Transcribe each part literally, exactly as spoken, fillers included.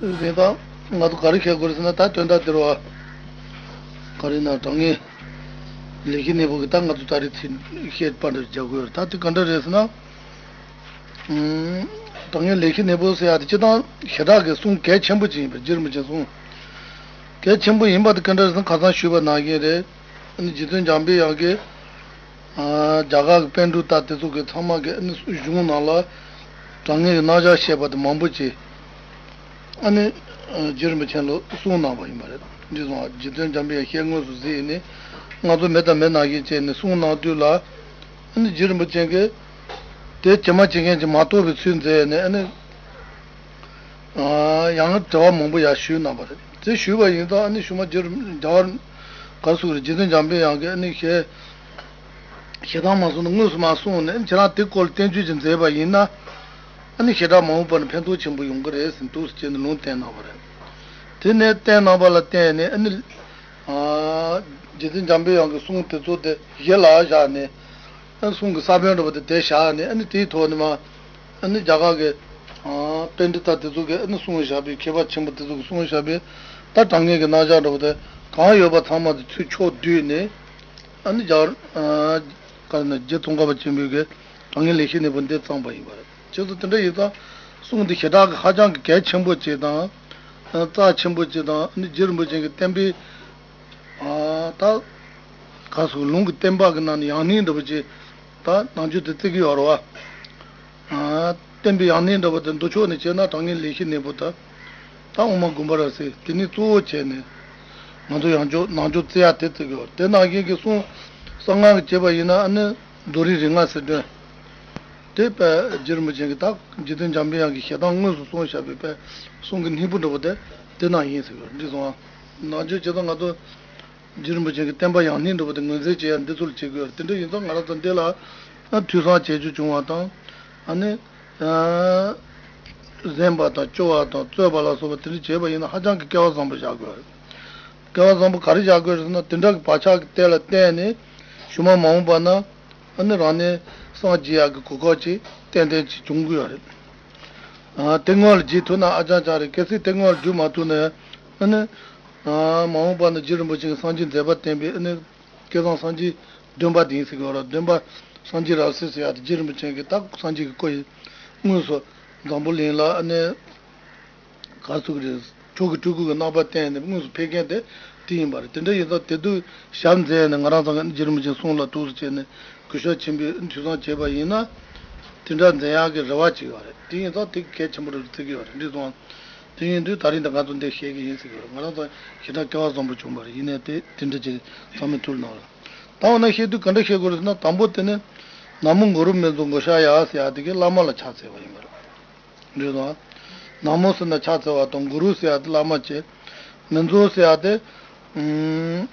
རེད་ད། ང་ཚོ་ག་རེ་བཤད་དགོས་རེད་ཟེར་ན། ད་དོན་དག་འདིར་བ་ག་རེ་ན། དྲང་ངེས་ལེགས་བཤད་སྙིང་པོ་གི་ད་ང་ཚོ་ད་རེས་ཚིག་བཤད་པ་འདྲ་བྱ་དགོས་རེད། ད་དེ་ག་འདྲ་རེད་ཟེར་ན། ཨུམ། དྲང་ངེས་ལེགས་བཤད་སྙིང་པོ་ཟེར་ཡ་དེ་སྤྱིར་བཏང་ཞེ་དྲག་གི་གསུང་གལ་ཆེན་པོ་ཅིག་ཡིན་པ། རྗེ་རིན་པོ་ཆེའི་གསུང་གལ་ཆེན་པོ་ཡིན་པ་དེ་ག་འདྲ་རེད་ཟེར་ན། ཁ་སང་ཞུས་པ་ནང་བཞིན་རེད། ཨ་ནི་རྗེ་བཙུན་འཇམ་པའི་དབྱངས་ཀྱིས། ཨ། རྒྱ་གར་གྱི་པཎ་གྲུབ་དང་དེ་ཚོ་གི་ཚང་མ་གི་ཨ་ནི་གཞུང་ནང་ལ་དྲང་ངེས་ཀྱི་རྣམ་གཞག་བཤད་པ་དེ་མང་པོ་ཅིག་ཨ་ནི། ཨ། རྗེ་རིན་པོ་ཆེ་ལ་གསུངས་གནང་བ་ཡིན་པ་རེད། འདི་སོང་རྗེ་བཙུན་འཇམ་པའི་དབྱངས་ཞལ་དངོས་སུ་གཟིགས་ནས་ང་ཚོ་མི་དང་མི་ནང་བཞིན་བྱས་ནས་གསུངས་གནང་དུས་ལ། ཨ་ནི་རྗེ་རིན་པོ་ཆེ་གིས་དེ་ཇི་མ་ཇི་བཞིན་གྱི་མ་རྟོགས་པའི་ཚུལ་མཛད་ནས། ཨ་ནི། ཨ། ཡང་དྲི་བ་མང་པོ་ཡང་ཞུས་གནང་བ་རེད། དེ་ཞུས་པ་ཡིན་ཙང་། ཨ་ནི་ཞུ་མ་རྒྱུར་རྒྱ་བར་གར་སོགས་རེད། རྗེ་བཙུན་འཇམ་པའི་དབྱངས་ཀྱིས་ཨ་ནི་ཞལ་ཞལ་ཐང་མ་སོང་ན་དངོས་སུ་མ་གསུངས་ནས། ཁྱེད་རང་དེ་སྐོར་ལ་བསྟན་བཅོས་ཅིག་མཛད་པ་ཡིན་ན། ཨ་ནི་ཞེ་དྲག་མ་འོངས་པ་ན་ཕན་ཐོགས་ཆེན་པོ་ཡོང་གི་རེད་ཟེར་འདུག་ཟེར་བྱས་ནས་ལུང་བསྟན་གནང་བ་རེད། དེ་ནས་བསྟན་གནང་བ་ལ་བརྟེན་ནས། ཨ་ནི། ཨ། རྗེ་བཙུན་འཇམ་པའི་དབྱངས་ཀྱི་གསུང་དེ་ཚོ་དེ་གཞི་ལ་བཞག་ནས། ཨ། གསུང་གི་ས་བོན་འདྲ་པོ་དེ་དེ་བཞག་ནས། ཨ་ནི་དེའི་ཐོག་ནས་མ། ཨ་ནི་རྒྱ་གར་གྱི། ཨ། པཎྜི་ཏ་དེ་ཚོ་གིས་ཨ་ནི་གསུངས་བཞག་པའི། མཁས་པ་ཆེན་པོ་དེ་ཚོ་གིས་གསུངས་བཞག་པའི་ད་དྲང་ངེས་ཀྱི་རྣམ་གཞག་འདྲ་པོ་དེ་གང་ཡོད་པ་ཚང་མ་དེ་ཚུར་ཕྱོགས་བསྡུས་ནས། ཨ་ནི་རྒྱ། ཨ། ག་རེ་ན། རྗེ་ཙོང་ཁ་པ་ཆེན་པོའི་གི་དྲང་ངེས་ལེགས་བཤད་སྙིང་པོ་འདི་བརྩམས་པ་ཡིན་པ་རེད། བྱས་ཙང་དེ་འདྲ་ཡིན་ཙང་གསུང་འདི་ཞེ་དྲག་གི་ཧ་ཅང་གི་གལ་ཆེན་པོ་ཅིག་དང་། ཨ། རྩ་ཆེན་པོ་ཅིག་དང་། ཨ་ནི་རྗེ་རིན་པོ་ཆེ་གི་བསྟན་པའི། ཨ། ད་ག་སོགས་ལུང་གི་བསྟན་པ་གི་ནང་ནས་ཡང་སྙིང་འདྲ་པོ་ཅིག་ད་ནང་ཆོས་དེ་བརྩི་གི་ཡོད་རེད་བ། ཨ། བསྟན་པའི་ཡང་སྙིང་འདྲ་པོ་དེ་མདོ་ཕྱོགས་ནས་བྱས་ན་དྲང་ངེས་ལེགས་བཤད་སྙིང་པོ་དང་། ད་དབུ་མ་དགོངས་པ་རབ་གསལ། དེ་ནས་གཙོ་བོ་བྱས་ནས་ང་ཚོ་ཡང་ཆོས་ནང་ཆོས་བརྩི་ཡ་དེ་བརྩི་གི་ཡོད། དེ་ནང་བཞིན་གྱི་གསུང་གསང་སྔགས་ཀྱི་བྱས་པ་ཡིན་ན། ཨ་ནི་རྫོགས་རིམ་རིམ་ལྔ་ཟེར་དོན་དེ་དཔེ་རྗེ་རིན་པོ་ཆེ་གིས་ད་རྗེ་བཙུན་འཇམ་པའི་དབྱངས་ཀྱི་ཞལ་ཐང་དངོས་སུ་གསུངས་བཞག་པའི་དཔེ་གསུང་གི་སྙིང་པོ་འདྲ་པོ་དེ་དེ་ནང་ཡིན་ཟེར་གི་ཡོད། འདི་སོང་ང་ནང་ཆོས་བྱས་ཙང་ང་ཚོ་རྗེ་རིན་པོ་ཆེ་གི་བསྟན་པ་ཡང་སྙིང་འདྲ་པོ་དེ་ངོས་འཛིན་བྱེད་ཡ་འདི་ཚོ་ལ་བྱེད་དགོས་རེད། དེ་འདྲ་ཡིན་ཙང་ང་རང་ཚོ་འདི་ལ་ཐོས་བསམ་བྱེད་རྒྱུ་བྱུང་བ་དང་། ཨ་ནི། ཨ། གཟན་པ་དང་སྐྱོ་བ་དང་རྩོད་པ་ལ་སོགས་པ་དེ་འདྲ་བྱས་པ་ཡིན་ན་ཧ་ཅང་གི་སྐལ་བ་བཟང་པོ་བཞག་དགོས་རེད། སྐལ་བ་བཟང་པོ་ག་རེ་བཞག་དགོས་རེད་ཟེར་ན། དེ་འདྲ་གི་བག་ཆགས་ཀྱི་གཏེར་ལ་བརྟེན་ནས་ཞུ་མ་མ་འོངས་པ་ན། ཨ་ནི་རང་ནས་སངས་རྒྱས་ཡག་གི་གོ་སྐབས་ཅིག་ཏན་ཏན་ཅིག་འབྱུང་གི་ཡོད་རེད། ཨ། དེ་སྔོན་ལ་བྱེད་ཐུབ་ན་ཨ་ཅང་ཅང་རེད། གལ་སྲིད་དེ་སྔོན་ལ་བསྒྲུབ་མ་ཐུབ་ན། ཨ་ནི། ཨ། མ་འོངས་པ་ན་རྗེ་རིན་པོ་ཆེ་གི་སངས་རྒྱས་མཛད་པ་བསྟན་པའི། ཨ་ནི། སྐལ་བཟང་སངས་རྒྱས་བདུན་པ་དེ་ཡིན་ཟེར་གི་ཡོད་རེད། བདུན་པ་སངས་རྒྱས་རབ་གསལ་ཟེར་ཡ་དེ་རྗེ་རིན་པོ་ཆེ་གིས་ད་སངས་རྒྱས་ཀྱི་སྐུ་ཡི་དངོས་སུ་འཛམ་བུ་གླིང་ལ། ཨ་ནི། ག་ཚོད་རེད། མཆོག་གི་སྤྲུལ་སྐུ་གི་རྣམ་པ་བསྟན་ནས་དངོས་སུ་ཕེབས་མཁན་དེ་དེ་ཡིན་པ་རེད། དེ་འདྲ་ཡིན་ཙང་དེ་དུས་ཞབས་མཛད་ནས་ང་རང་ཚང་གི་རྗེ་རིན་པོ་ཆེ་གསུང་ལ་གཏུགས་སུ་བྱས་ནས་གུས་ཞབས་ཆེན་པོས་ཐོས་བསམ་བྱས་པ་ཡིན་ན། དེ་འདྲ་མཛད་ཡག་གི་རེ་བ་ཅིག་ཡོད་རེད། དེ་ཡིན་ཙང་དེ་གལ་ཆེན་པོ་རེད་བརྩི་གི་ཡོད་རེད། འདི་སོང་། དེ་ཡིན་དུས་ད་རིང་འདི་ང་ཚོ་འདི་བཤད་གི་ཡིན་ཟེར་གི་ཡོད་རེད། ང་རང་ཚང་ཞེ་དྲག་སྐལ་བ་བཟང་པོ་བྱུང་བ་རེད། ཡིན་ནའི་དེ་དེ་འདྲ་ཅིག་ཚང་མས་ཐུགས་ལ་གནང་རོགས། ད་འོ་ན་བཤད་དུས་ག་འདྲ་བཤད་དགོས་རེད་ཟེར་ན། དང་པོ་དེ་ནི་ན་མོ་གུ་རུ་མི་འཛུགས་བགོ་བཤའ་ཡ་ཟེར་ཡ་དེ་གི་བླ་མ་ལ་ཕྱག་འཚལ་བ་ཡིན་པ་རེད། རེད་དོ། ན་མོ་ཟེར་ན་ཕྱག་འཚལ་བ་དང་། གུ་རུ་ཟེར་ཡ་དེ་བླ་མ་བྱས། མི་འཛུགས་ཟེར་ཡ་དེ། ཨུམ།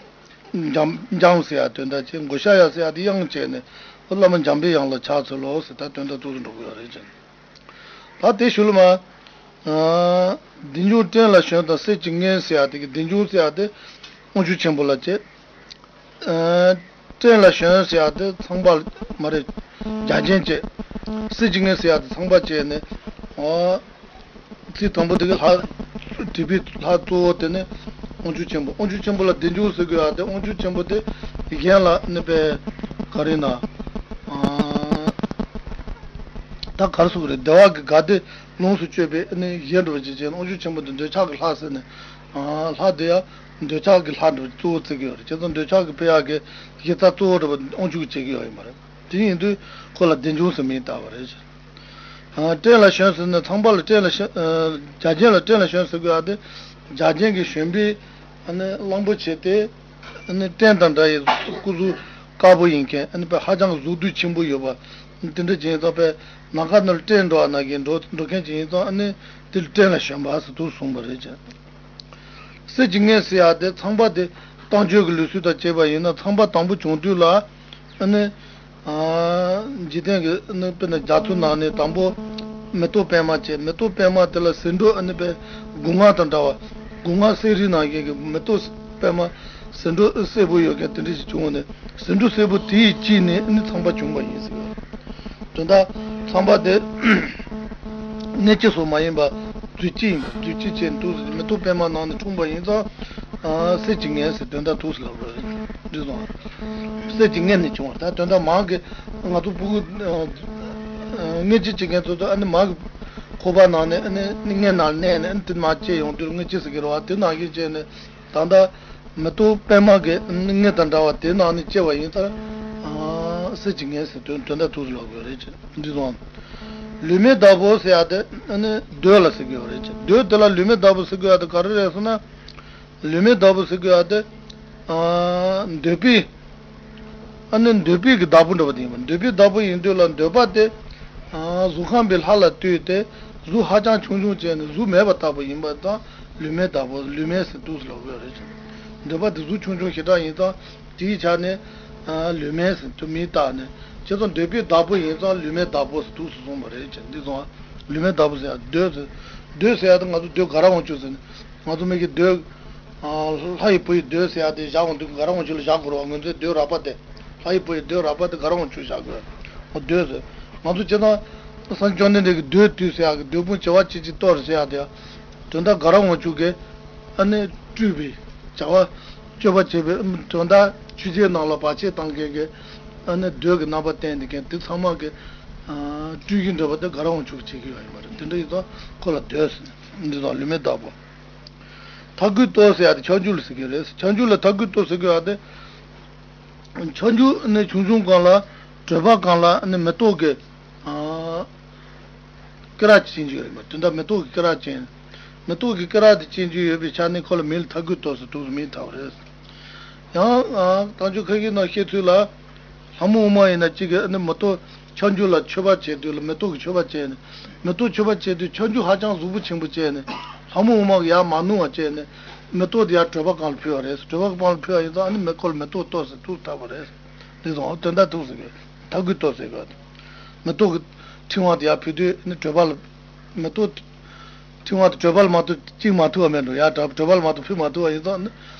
འཇམ་འཇམ་ཟེར་ཡ་དོན་དག་བྱས། བགོ་བཤའ་ཡ་ཟེར་ཡ་དེ་དབྱངས་བྱས་ནས་བླ་མ་འཇམ་པའི་དབྱངས་ལ་ཕྱག་འཚལ་ལོ་ཟེར། ད་དོན་དག་ཏོག་ཙམ་འགྲོ་གི་ཡོད་རེད་ཅེ། ད་དེ་ཞུ་ལ་མ། ཨ། བདེ་འབྱུང་སྤྲིན་ལ་ཞོན་དང་སྲིད་ཀྱི་ངོས་ཟེར་ཡ་དེ་གི་བདེ་འབྱུང་ཟེར་ཡ་དེ་དབང་ཕྱུག་ཆེན་པོ་ལ་བྱས། ཨ། སྤྲིན་ལ་ཞོན་ཟེར་ཡ་དེ་ཚངས་པ་མ་རེད། རྒྱ་ཆེན་བྱས། སྲིད་ཀྱི་ངོས་ཟེར་ཡ་དེ་ཚངས་པ་བྱས་ནས། ཨ། ཚིག་དང་པོ་དེ་གི་ལྷ། བྲིས་པའི་ལྷ་གཙོ་བོ་དེ་ནི་དབང་ཕྱུག་ཆེན་པོ། དབང་ཕྱུག་ཆེན་པོ་ལ་བདེ་འབྱུང་ཟེར་དགོས་ཡ་དེ། དབང་ཕྱུག་ཆེན་པོ་དེ་གཞན་ལ་ནི་པའི་ག་རེ་ན། ཨ། ད་ག་རེ་ཟེར་དགོས་རེད། བདེ་བ་གི་དགའ་སྟོན་ལོངས་སུ་སྤྱོད་པའི་ནི་གཞན་འགྲོ་བ་ཅིག་བྱས་ན། དབང་ཕྱུག་ཆེན་པོ་དེ་འདོད་ཆགས་ཀྱི་ལྷ་ཟེར་ནས། ཨ། ལྷ་དེ་ཡང་འདོད་ཆགས་ཀྱི་ལྷ་འགྲོ་གཙོ་བོ་བརྩི་གི་ཡོད་རེད། བྱས་ཙང་འདོད་ཆགས་ཀྱི་ཕི་ཡ་གི་གཞི་རྩ་གཙོ་བོ་འགྲོ་བ་དབང་ཕྱུག་གིས་བྱེད་ཀྱི་ཡོད་ཡིན་པ་རེད། དེ་ཡིན་དུས་ཁོ་ལ་བདེ་འབྱུང་ཟེར་མིང་བཏགས་པ་རེད། ཨ། སྤྲིན་ལ་ཞོན་ཟེར་ནས་ཚངས་པ་ལ་སྤྲིན་ལ་ཞོན། ཨ། རྒྱ་ཆེན་ལ་སྤྲིན་ལ་ཞོན་ཟེར་དགོས་ཡ་དེ། རྒྱ་ཆེན་གྱི་བཞོན་པའི། ཨ་ནི་གླང་པོ་ཆེ་དེ། ཨ་ནི་སྤྲིན་དང་འདྲ་བའི་སྐུ་གཟུགས་དཀར་པོ་ཡིན་མཁན། ཨ་ནི་དཔེ་ཧ་ཅང་གི་གཟུགས་རྡུལ་ཆེན་པོ་ཡོད་པ། དེ་འདྲ་ཅིག་ཡིན་ཙང་། དཔེ་ནམ་མཁའ་ནང་ལ་སྤྲིན་འགྲོ་བ་ནང་བཞིན་འགྲོ་འགྲོ་མཁན་ཅིག་ཡིན་ཙང་། ཨ་ནི་དེ་ལ་སྤྲིན་ལ་ཞོན་པ་ཟེར་དུ་གསུངས་པ་རེད་ཅེ། སྲིད་ཀྱི་ངོས་ཟེར་ཡ་དེ་ཚངས་པ་དེ་རྟགས་བརྗོད་ཀྱི་ལུགས་སྲོལ་དང་བཅས་པ་ཡིན་ན། ཚངས་པ་དང་པོ་བྱུང་དུས་ལ། ཨ་ནི། ཨ། འཇིག་རྟེན་གྱི་ཨ་ནི་དཔེར་ན་རྒྱ་མཚོ་ནང་ནས་དང་པོ་མེ་ཏོག་པད་མ་བྱས། མེ་ཏོག་པད་མ་དེ་ལ་ཟེའུ་འབྲུ། ཨ་ནི་དཔེ་སྒོ་ང་དང་འདྲ་བ། སྒོ་ང་གསེར་རིའི་ནང་བཞིན་གྱི་མེ་ཏོག་པད་མ་ཟེའུ་འབྲུ་སེར་པོ་ཡོད་མཁན་དེ་འདྲ་ཞིག་བྱུང་བ་ནས། ཟེའུ་འབྲུ་སེར་པོ་དེ་ཡི་དཀྱིལ་ནས་ཨ་ནི་ཚངས་པ་བྱུང་བ་ཡིན་ཟེར་བ། དོན་དག་ཚངས་པ་དེ་གནས་སྐྱེ་སོགས་མ་ཡིན་པ། མཛོད་སྤྱི་ཡིན་པ། མཛོད་སྤྱི་བྱས་འདུག་ཟེར། མེ་ཏོག་པད་མ་ནང་ནས་འཁྲུངས་པ་ཡིན་ཙང་། ཨ་གསེར་གྱི་མངལ་ཟེར་དོན་དག་འདུག་ཟེར་ལབ་དགོས་རེད། འདི་ཙང་གསེར་གྱི་མངལ་ནས་བྱུང་བ། ད་དོན་དག་མང་གི་ང་ཚོ་ཕྲུ་གུ་ཨ་ཨ་མངལ་སྐྱེས་བྱེད་མཁན་ཚོ་ཚོ་ཨ་ནི་མ་གི་ཁོག་པ་ནང་ནས་ཨ་ནི་མངལ་ནང་གནས་ནས་ཨ་ནི་དེ་མ་སྐྱེས་ཡོང་དུས་མངལ་སྐྱེས་ཟེར་གི་རེད་བ། དེ་ནང་བཞིན་བྱས་ནས་ད་ལྟ་མེ་ཏོག་པད་མ་གི་མངལ་དང་འདྲ་བ་དེ་ནང་ནས་སྐྱེ་བ་ཡིན་ཙང་། ཨ་གསེར་གྱི་མངལ་ཟེར་དོན་དོན་དག་འདུག་ཟེར་ལབ་དགོས་རེད། འདི་ཙང་། ལུས་མེད་བདག་པོ་ཟེར་ཡ་དེ་ཨ་ནི་མདོས་ལ་ཟེར་གྱི་ཡོད་རེད། མདོས་དེ་ལ་ལུས་མེད་བདག་པོ་ཟེར་གྱི་ཡོད་ཡ་དེ་ག་རེ་རེད་ཟེར་ན། ལུས་མེད་བདག་པོ་ཟེར་གྱི་ཡོད་ཡ་དེ། ཨ་འདོད་པའི། ཨ་ནི་འདོད་པའི་གི་བདག་པོ་འདྲ་བ་དེ་ཡིན་པ། འདོད་པའི་བདག་པོ་ཡིན་དུས་ལ་འདོད་པ་དེ། ཨ་གཟུགས་ཁམས་པའི་ལྷ་ལ་ལྟོས་ཏེ། གཟུགས་ཧ་ཅང་ཆུང་ཆུང་བྱས་ནས་གཟུགས་མེད་པ་ལྟ་བུ་ཡིན་པ་དང་ལུས་མེད་བདག་པོ། ལུས་མེད་ཟེར་འདུག་ཟེར་ལབ་དགོས་རེད། འདོད་པ་དེ་གཟུགས་ཆུང་ཆུང་ཞེ་དྲག་ཡིན་ཙང་། དེའི་ཆ་ནས་ཨ་ལུས་མེད་ཟེར་དུ་མིང་བཏགས་ནས། བྱས་ཙང་འདོད་པའི་བདག་པོ་ཡིན་ཙང་ལུས་མེད་བདག་པོ་ཟེར་འདུག་ཟེར་གསུངས་པ་རེད། འདི་ཙང་ལུས་མེད་བདག་པོ་ཟེར་ཡ་འདོད་ཟེར། འདོད་ཟེར་ཡ་དེ་ང་ཚོ་འདོད་ག་ར་འོང་ཆོག་ཟེར་ནས། ང་ཚོ་མི་གི་འདོད། ཨ་ལྷ་ཡི་བུ་ཡི་འདོད་ཟེར་ཡ་དེ་བཞག་འོང་དུས་ག་ར་འོང་ཆོག་ལ་བཞག་དགོས་རེད་བ། ང་ཚོའི་འདོད་རགས་པ་དེ། ལྷ་ཡི་བུ་ཡི་འདོད་རགས་པ་དེ་ག་ར་འོང་ཆོག་བཞག་དགོས། འོ་འདོད་ཟེར། ང་ཚོ་སྤྱིར་བཏང་སངས་རྒྱས་བཅོམ་ལྡན་འདས་ཀྱི་འདོད་དུས་ཟེར་ཡ་གི་འདོད་དཔུང་བྱེ་བ་གཅིག་གཅིག་གཏོར་ཟེར་ཡ་དེ། དོན་དག་ག་ར་འོང་ཆོག་གི། ཨ་ནི་སྤྲུལ་པའི་བྱ་བ་སྤྱོད་པ་བྱེད་པའི་དོན་དག་ཆོས་བརྒྱད་ནང་ལ་བར་ཆད་བཏང་མཁན་གྱི། ཨ་ནི་འདོད་ཀྱི་རྣམ་པ་བསྟན་ཏེ་མཁན་དེ་ཚང་མ་གི། ཨ་སྤྲུལ་གྱི་འདོད་པ་དེ་ག་ར་འོང་ཆོག་བྱེད་ཀྱི་ཡོད་ཡིན་པ་རེད། དེ་འདྲ་ཡིན་ཙང་ཁོ་ལ་འདོད་ཟེར། འདི་ཙང་ལུས་མེད་བདག་པོ། ཐ་གུས་གཏོར་ཟེར་ཡ་དེ་ཁྱབ་འཇུག་ལ་ཟེར་གྱི་རེད། ཁྱབ་འཇུག་ལ་ཐ་གུས་གཏོར་ཟེར་གྱི་ཡ་དེ། ཁྱབ་འཇུག་ནི་ཆུང་ཆུང་སྒང་ལ་གྲོད་པ་སྒང་ལ་ནི་མེ་ཏོག་གི། ཨ་སྐེ་རགས་ཅན་ཅིག་ཡོད་རེད་མ། དེ་འདྲ་མེ་ཏོག་གི་སྐེ་རགས་ཅན། མེ་ཏོག་གི་སྐེ་རགས་དེ་ཅན་ཅིག་ཡོད་པའི་ཆ་ནས་ཁོ་ལ་མིང་ལ་ཐ་གུས་གཏོར་ཟེར་འདུག་མིང་བཏགས་པ་རེད། ཡང་ཨ་བསྟན་བཅོས་ཁ་ཤས་ནང་བཤད་ཚུལ་ལ། ལྷ་མོ་ཨུ་མ་ཡིན་ན་གཅིག་གིས་ནི་མེ་ཏོག་ཁྱབ་འཇུག་ལ་མཆོད་པ་བྱེད་དུས་ལ་མེ་ཏོག་གི་མཆོད་པ་བྱས་ནས། མེ་ཏོག་མཆོད་པ་བྱེད་དུས་ཁྱབ་འཇུག་ཧ་ཅང་གཟུགས་པོ་ཆེན་པོ་བྱས་ནས། ལྷ་མོ་ཨུ་མ་གིས་ཡར་མ་ནུ་བ་བྱས་ནས། མེ་ཏོག་དེ་ཡར་གྲོད་པ་སྒང་ལ་ཕུལ་བ་རེད། གྲོད་པ་སྒང་ལ་ཕུལ་བ་ཡིན་ཙང་ཨ་ནི་མེ་ཁོ་ལ་མེ་ཏོག་གཏོར་ཟེར་དུ་བཏགས་པ་རེད། འདི་ཙང་དོན་དག་ཐུག་ཟེར་གི། ཐ་གུས་གཏོར་ཟེར་གི། མེ་ཏོག་གི་ཕྲེང་བ་དེ་ཡར་ཕུལ་དུས་ནི་གྲོད་པ་ལ། མེ་ཏོག་ཕྲེང་བ་དེ་གྲོད་པ་ལ་མ་གཏོགས་བཅིངས་མ་ཐུབ་པ་མེད་འགྲོ། ཡར་གྲོད་པ་ལ་མ་གཏོགས་ཕུལ་མ་ཐུབ་པ་ཡིན་ཙང་ནི།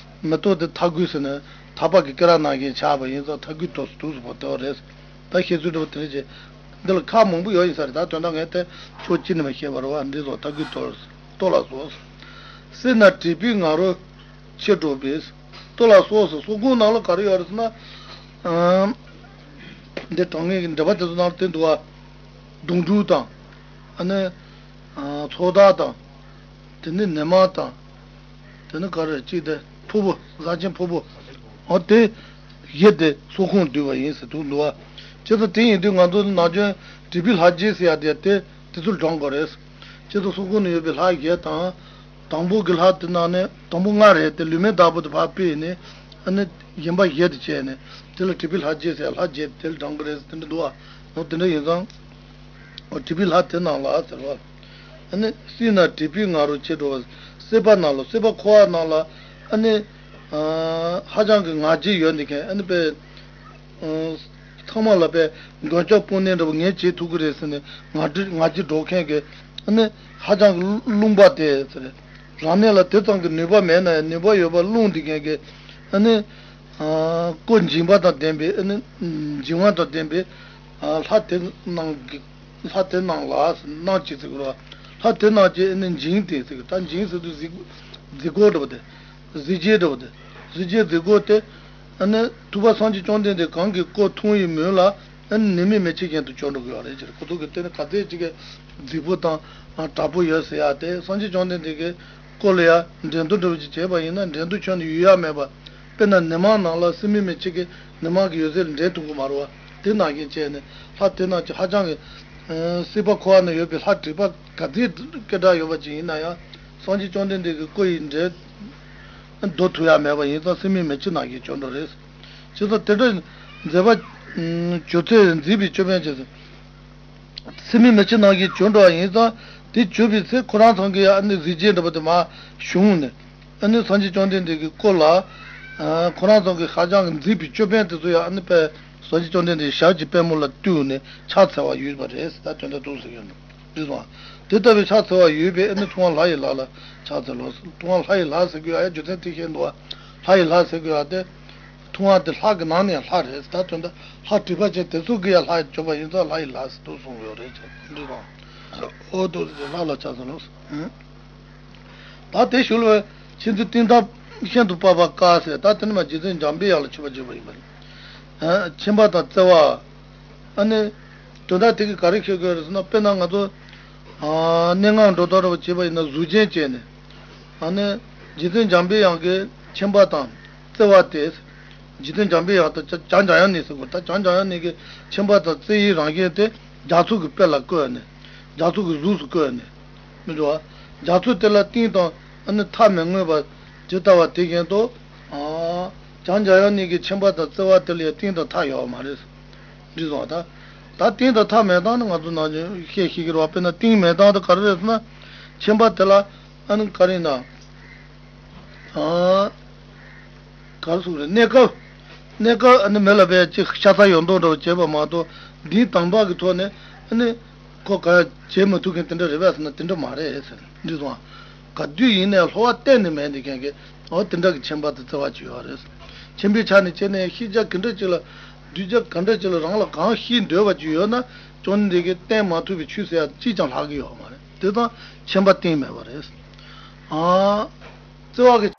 མེ་ཏོག་དེ་ཐ་གུས་ཟེར་ནས་ཐག་པ་གི་སྐེ་རགས་ནང་བཞིན་ཆགས་པ་ཡིན་ཙང་ཐ་གུས་གཏོར་ཟེར་དུ་ཟེར་བ་དེ་བ་རེད། ད་བཤད་ཚུལ་འདྲ་བོ་དེ་འདྲ་བྱས། འདི་ལ་ཁག་མང་པོ་ཡོད་ཡིན་ས་རེད། ད་དོན་དག་ངས་དེ་ཕྱོགས་གཅིག་ནས་མ་བཤད་པ་རེད་བ། འདི་ཚོ་ཐ་གུས་གཏོར། གཏོར་ལ་སོགས། སྲིད་ན་དྲེགས་པའི་ང་རོ་ཆེར་སྒྲོགས་པས། གཏོར་ལ་སོགས་སུ་སོགས་ཁུངས་ནང་ལ་ག་རེ་ཡོད་རེད་ཟེར་ན། ཨམ། འདི་དྲང་ངེས་ཀྱི་འགྲེལ་པ་དེ་ཚོ་ནང་ལ་བསྟན་འདུག་བ། དུང་སྦྲུལ་དང་། ཨ་ནི། ཨ་ཚོགས་བདག་དང་། དེ་ནི་ནི་མ་དང་། དེ་ནི་ག་རེ་གཅིག་དེ་ཕུར་བུ། གཟའ་ཆེན་ཕུར་བུ། འོ་དེ་བཞི་དེ་སོགས་ཁུངས་བསྡུས་པ་ཡིན་ཟེར་འདུག་འདུག་བ། བྱས་ཙང་དེ་ཡིན་དུས་ང་ཚོ་ནང་བྱོན་དྲེགས་པའི་ལྷ་བརྒྱད་ཟེར་ཡ་དེ་དེ་དེ་ཚོར་བགྲང་དགོས་རེད། བྱས་ཙང་སོགས་ཁུངས་ནས་ཡོད་པའི་ལྷ་བཞི་དང་། དང་པོ་གི་ལྷ་དེ་ནང་ནས་དང་པོ་ལྔ་རེད་དེ། ལུས་མེད་བདག་པོ་དེ་ཕར་ཕུད་ནས། ཨ་ནི་གཞན་པ་བཞི་དེ་བྱས་ནས་དེ་ལ་དྲེགས་པའི་ལྷ་བརྒྱད་ཟེར་ཡ་ལྷ་བརྒྱད་དེ་དེ་ལ་བགྲང་གི་རེད་ཟེར་དེ་འདྲ་འདུག་བ། འོ་དེ་འདྲ་ཡིན་ཙང་། འོ་དྲེགས་པའི་ལྷ་དེ་ནང་ལ་ཟེར་བ། ཨ་ནི་སྲིད་ན་དྲེགས་པའི་ང་རོ་ཆེར་སྒྲོགས་པ། སྲིད་པ་ནང་ལ། སྲིད་པ་འཁོར་བ་ནང་ལ། ཨ་ནི་ཨ་ཧ་ཅང་གི་ང་རྒྱལ་ཡོད་འདི་མཁན། ཨ་ནི་དཔེ་ཨ་ཚང་མ་ལ་དཔེ་མགོན་སྐྱབས་དཔུང་གནས་འདྲ་པོ་ངས་བྱེད་ཐུབ་ཀྱི་རེད་ཟེར་ནས་ང་རྒྱལ་ང་རྒྱལ་སྒྲོག་མཁན་གྱི། ཨ་ནི་ཧ་ཅང་གི་རླུང་པ་དེ་ཟེར། རང་ཉིད་ལ་དེ་ཙམ་གྱི་ནུས་པ་མེད་ན་ཡང་ནུས་པ་ཡོད་པ་རླུང་འདི་མཁན་གྱི། ཨ་ནི། ཨ་སྐུ་འཇིགས་པ་དང་ལྡན་པའི། ཨ་ནི་འཇིགས་དབང་དང་ལྡན་པའི། ཨ་ལྷ་དེ་རྣམས་ཀྱི། ལྷ་དེ་རྣམས་ལ་རྣམས་ཀྱི་ཟེར་གི་རེད་བ། ལྷ་དེ་རྣམས་ཀྱི་ཨ་ནི་འཇིགས་དེ་ཟེར་གི། ད་འཇིགས་ཟེར་དུས་གཟིགས་གཟིགས་སྐོར་འདྲ་བོ་དེ། གཟི་བརྗིད་འདྲ་བོ་དེ། གཟི་བརྗིད་གཟིགས་སྐོར་དེ། ཨ་ནི་ཐུབ་པ་སངས་རྒྱས་བཅོམ་ལྡན་འདས་གང་གི་སྐུ་མཐོང་བའི་མོད་ལ། ཨ་ནི་ནད་མེད་མི་འཆི་བཞིན་དུ་གྱུར་འགྲོ་གི་ཡོད་རེད་ཟེར། ཁོ་ཚོ་གི་དེ་ནི་ག་ཚད་ཅིག་གི་རྫིག་པོ་དང་དྲག་པོ་ཡོད་ཟེར་ཡ་དེ། སངས་རྒྱས་བཅོམ་ལྡན་འདས་ཀྱི་སྐུ་ལ་ཡ་འགྲན་བསྡུར་འདྲ་བོ་ཅིག་བྱས་པ་ཡིན་ན་འགྲན་བསྡུར་ཁྱོན་ནས་ཡོད་ཡ་མེད་པ། དཔེར་ན་ནི་མ་ནང་ལ་སྲིན་མོ་མི་གཅིག་གིས་ནི་མ་གི་འོད་ཟེར་ལ་འགྲན་ཐུབ་ཀྱི་མ་རེད་བ། དེ་ནང་བཞིན་བྱས་ནས་ལྷ་དེ་རྣམས་ཀྱི་ཧ་ཅང་གི། ཨ་སྲིད་པ་འཁོར་བ་ན་ཡོད་པའི་ལྷ་དྲེགས་པ་ག་ཚད་སྐད་གྲགས་ཡོད་པ་ཅིག་ཡིན་ན་ཡང་། སངས་རྒྱས་བཅོམ་ལྡན་འདས་ཀྱི་སྐུ་ཡི་འགྲན་བསྡུར་ཐུབ་ཡ་མེད་པ་ཡིན་ཙང་། སྲིན་མོ་མི་གཅིག་ནང་བཞིན་གྱུར་འགྲོ་རེད། བྱས་ཙང་དེ་འདྲ་མཛད་པ་བྱུང་ཚེ་མཛེས་པའི་ཅོད་པན་བྱས་ཟིན། སྲིན་མོ་མི་གཅིག་ནང་བཞིན་གྱུར་འགྲོ་བ་ཡིན་ཙང་། དེ་གྱུར་པའི་ཚེ་ཁོ་རང་ཚང་གི་ཡ་ཨ་ནི་གཟི་བརྗིད་འདྲ་པོ་དེ་མར་ཕྱུང་ནས། ཨ་ནི་སངས་རྒྱས་བཅོམ་ལྡན་འདས་ཀྱི་སྐུ་ལ། ཨ་ཁོ་རང་ཚང་གི་ཧ་ཅང་གི་མཛེས་པའི་ཅོད་པན་དེ་ཚོ་ཡ་ཨ་ནི་དཔེ་སངས་རྒྱས་བཅོམ་ལྡན་འདས་ཞབས་ཀྱི་པད་མོ་ལ་གཏུགས་ནས་ཕྱག་འཚལ་བ་ཡོད་པ་རེད། ད་དོན་དག་འདུག་ཟེར་གྱི་ཡོད་འདུག་འདི་སོང་། དེ་ལྟ་བུའི་ཕྱག་འཚལ་བ་ཡོད་པས་ཨ་ནི་ཐུབ་དབང་ལྷ་ཡི་ལྷ་ལ་ཕྱག་འཚལ་ལོ། ཐུབ་དབང་ལྷ་ཡི་ལྷ་ཟེར་གྱི་ཡ་ཡ་རྒྱུ་མཚན་དེ་བཤད་འདུག་བ། ལྷ་ཡི་ལྷ་ཟེར་གྱི་ཡ་དེ། ཐུབ་དབང་དེ་ལྷ་གི་ནང་ནས་ལྷ་རེད། ད་དོན་དག་ལྷ་དྲེགས་པ་ཅན་དེ་ཚོ་གི་ཡ་ལྷ་གྱུར་པ་ཡིན་ཙང་ལྷ་ཡི་ལྷ་ཟེར་དུ་གསུངས་ཡོད་རེད་ཅེས་འདི་དང་། ཨོ་དོ་ལྷ་ལ་ཕྱག་འཚལ་ལོ། ད་དེ་ཞུ་ལ་བས་མཁྱེན་བརྩེ་གཏིང་མཐའ་ཤིན་ཏུ་དཔག་པ་དཀའ་ཟེར། ད་དེ་ནི་མ་རྗེ་བཙུན་འཇམ་པའི་དབྱངས་ལ་མཆོད་པ་བརྗོད་པ་ཡིན་པ་རེད། ཨ། མཁྱེན་པ་དང་བརྩེ་བ། ཨ་ནི། དོན་དག་དེ་གིས་ག་རེ་ཤེས་དགོས་རེད་ཟེར་ན། དཔེར་ན་ང་ཚོ། ཨ། གནས་ལྔ་འགྲོ་ལྡོག་རེ་བ་བྱེད་པ་ཡིན་ན་གཟུགས་ཅན་བྱས་ནས། ཨ་ནི། རྗེ་བཙུན་འཇམ་པའི་དབྱངས་ཀྱི་མཁྱེན་པ་དང་བརྩེ་བ་དེ། རྗེ་བཙུན་འཇམ་པའི་དབྱངས་དང་བྱ་བྱ་འཇམ་དབྱངས་གཉིས་ཟེར་དགོས། ད་བྱ་འཇམ་དབྱངས་གཉིས་ཀྱི་མཁྱེན་པ་དང་བརྩེ་བའི་རང་བཞིན་དེ་རྒྱ་མཚོ་གི་དཔེ་ལ་བཀོད་ནས། རྒྱ་མཚོ་གི་གཟུགས་སུ་བཀོད་ནས། མི་འགྲོ་བ། རྒྱ་མཚོ་དེ་ལ་གཏིང་དང་ཨ་ནི་མཐའ་མི་མངོན་པ་ཇི་ལྟ་བ་དེ་བཞིན་དུ། ཨ། བྱ་འཇམ་དབྱངས་གཉིས་ཀྱི་མཁྱེན་པ་དང་བརྩེ་བ་དེ་ལ་ཡང་གཏིང་དང་མཐའ་ཡོད་མ་རེད། འགྲིག་སོང་ད། ད་གཏིང་དང་མཐའ་མེད་སྟངས་ནི་ང་ཚོ་ནང་བཞིན་བཤད་ཤེས་ཀྱི་རེད་བ། དཔེར་ན་གཏིང་མེད་སྟངས་དེ་ག་རེ་རེད་ཟེར་ན། མཁྱེན་པ་དེ་ལ་ཨ་ནི་ག་རེ་ཡིན་ན། ཨ། ག་རེ་ཟེར་དགོས་རེད། གནས་སྐབས། གནས་སྐབས་ཨ་ནི་མི་ལ་བས་ཅིག་ཤ་ཚ་ཡོད་མདོག་འདྲ་བོ་བྱེད་པ་མ་གཏོགས། འདིའི་དམ་པ་གི་ཐོག་ནས་ཨ་ནི་ཁོ་ག་ཡང་བྱེད་མི་ཐུབ་མཁན་དེ་འདྲ་རེད་པས་ཟེར་ན་དེ་འདྲ་མ་རེད་ཟེར། འགྲིག་སོང་ཨ། ག་དུས་ཡིན་ནའི་གློ་བ་གཏན་ནས་མེད་ནས་མཁན་གྱི། འོ་དེ་འདྲ་གི་མཁྱེན་པ་དང་བརྩེ་བ་ཅིག་ཡོད་རེད། མཁྱེན་པའི་ཆ་ནས་བྱས་ནས་ཤེས་བྱ་ག་འདྲ་ཅིག་ལ། གདུལ་བྱ་ག་འདྲ་ཅིག་ལ་རང་ལ་གང་ཤེས་འདོད་པ་ཅིག་ཡོད་ན། ཅོ་ནེ་འདི་གིས་བསྟན་མ་ཐུབ་པའི་ཆོས་ཟེར་ཡ་གཅིག་ཀྱང་ལྷག་གི་ཡོད་མ་རེད། དེ་དང་མཁྱེན་པ་གཏིང་མེད་པ་རེད། ཨ། བརྩེ་བ་གི།